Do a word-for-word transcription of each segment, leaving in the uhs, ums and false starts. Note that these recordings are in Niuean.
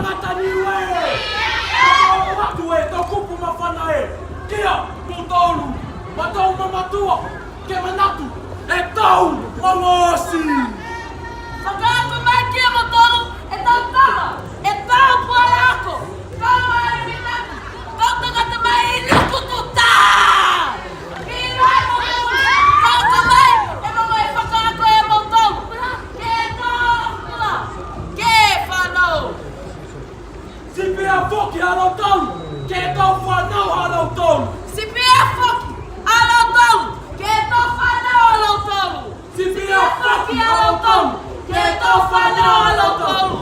Tata Niue! Ka o atu e tau kupu mafana e, kia moutolu, ma tau mamatua, ke manatu e tau mamatua. Fakaako mai kia moutolu e tau tama, e tau puhala ako, tau ai minaki, tau tagata mai i Nukututa! Fakaako mai e mogo e fakaako e moutolu ke tau puhala, ke fanau. Ti pihia foki a lautolu ke tau fanau a lautolu. Ti pihia foki a lautolu ke tau fanau a lautolu. Ti pihia foki a lautolu ke tau fanau a lautolu.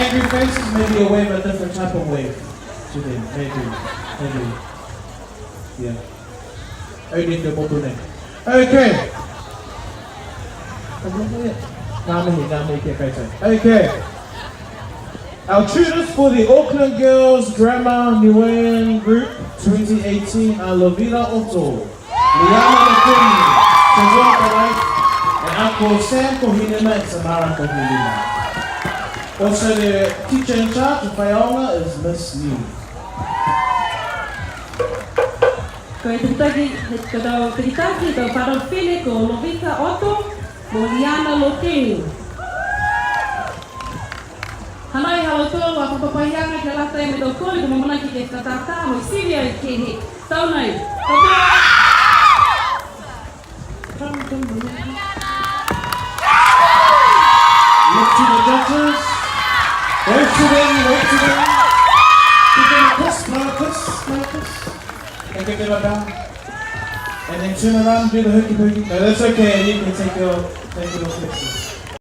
Angry faces, maybe a wave, a different type of wave to them, maybe, maybe. Yeah. Only if you're popular. Okay. Nā mihi, nā mihi, okay, okay. Okay. Our tutors for the Auckland Girls Drama Niuean Group twenty eighteen are Lovina Otto, Liana Makuni, Tavua Kawai, and Uncle Sam Kohilima and Samara Kohilima. Also the teacher in charge of Whaiaoga is Miss Niu. Ko e takitaki, ko e tau takitaki, tau fānau fifine ko Lovita Otto mo Liana Loteni. Hanai ha lautolu a fakapapāhiaga ke lata mo e tau koli, kua amanaki ke fakatātā mo e sivi ai ke he tau nei. Look to the judges. Wave to them, wave to them. Give them a kiss, blow a kiss, blow a kiss. And give them a bow. And then turn around, do the hokey pokey. No, that's okay. You can take your, take your picture.